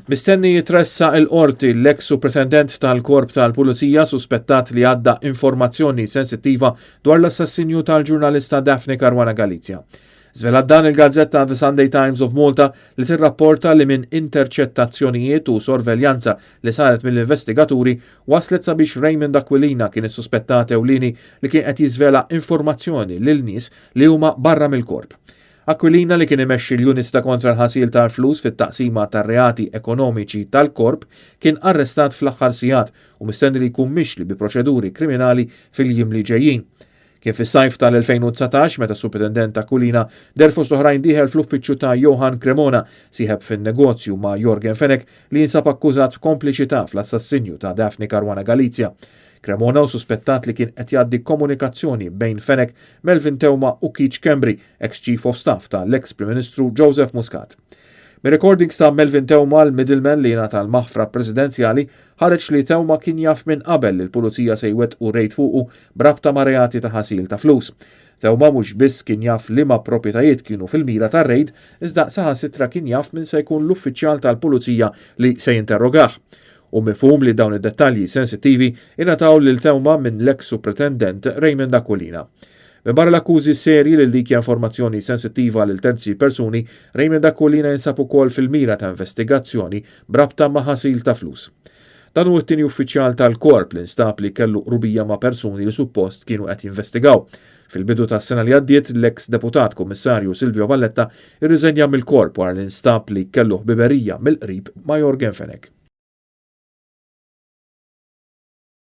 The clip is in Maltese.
Mistenni jitressaq il-Qorti l-eks Supretendent tal-Korp tal-Pulizija suspettat li għadda informazzjoni sensittiva dwar l-assassinju tal-ġurnalista Daphne Caruana Galizia. Żvelat dan il-gazzetta The Sunday Times of Malta li tirrapporta li minn interċettazzjonijiet u sorveljanza li saret mill-investigaturi waslet sabiex Raymond Aquilina kien is-suspettat ewlieni li kien qed jiżvela informazzjoni lil nies li huma barra mill-korp. Aquilina li kien imexxi l-Unit ta' Kontra l-Ħasil tal-Flus fit-Taqsima tar-Reati Ekonomiċi tal-Korp kien arrestat fl-aħħar sigħat u mistenni li jkun mixli bi proċeduri kriminali fil-jiem li ġejjin. Kien fis-sajf tal-2019 meta s-Supretendent Aquilina deher fost oħrajn dieħel fl-uffiċċju ta' Johann Cremona, sieħeb fin-negozju ma' Yorgen Fenech li jinsab akkużat b'kompliċità fl-assassinju ta' Daphne Caruana Galizia. Cremona hu suspettat li kien qed jgħaddi komunikazzjoni bejn Fenech, Melvin Theuma u Keith Schembri, eks Chief of Staff ta' l-eks Prim Ministru Joseph Muscat. Mir-recordings ta' Melvin Theuma, l-middleman li jingħata l-maħfra presidenzjali, ħareġ li Theuma kien jaf minn qabel li l-pulizija se jwettqu rejd fuqu b'rabta ma' reati ta' ħasil ta' flus. Theuma mhux biss kien jaf liema proprjetajiet kienu fil-mira tar-rejd, iżda saħansitra kien jaf min se jkun l-uffiċjal tal-pulizija li se jinterrogah. Hu mifhum li dawn id-dettalji sensittivi ingħataw lil Theuma minn l-eks Supretendent Raymond Aquilina. Minbarra l-akkużi serji li llikja informazzjoni sensittiva lil terzi persuni, Raymond Aquilina jinsab ukoll fil-mira ta' investigazzjoni b'rabta ma' ħasil ta' flus. Dan hu t-tieni uffiċjal tal-Korp li nstab li kellu qrubija ma' persuni li suppost kienu qed jinvestigaw. Fil-bidu tas-sena li għaddiet, l-eks Deputat Kummissarju Silvio Valletta irriżenja mill-Korp wara li nstab li kellu ħbiberija mill-qrib ma' Yorgen Fenech.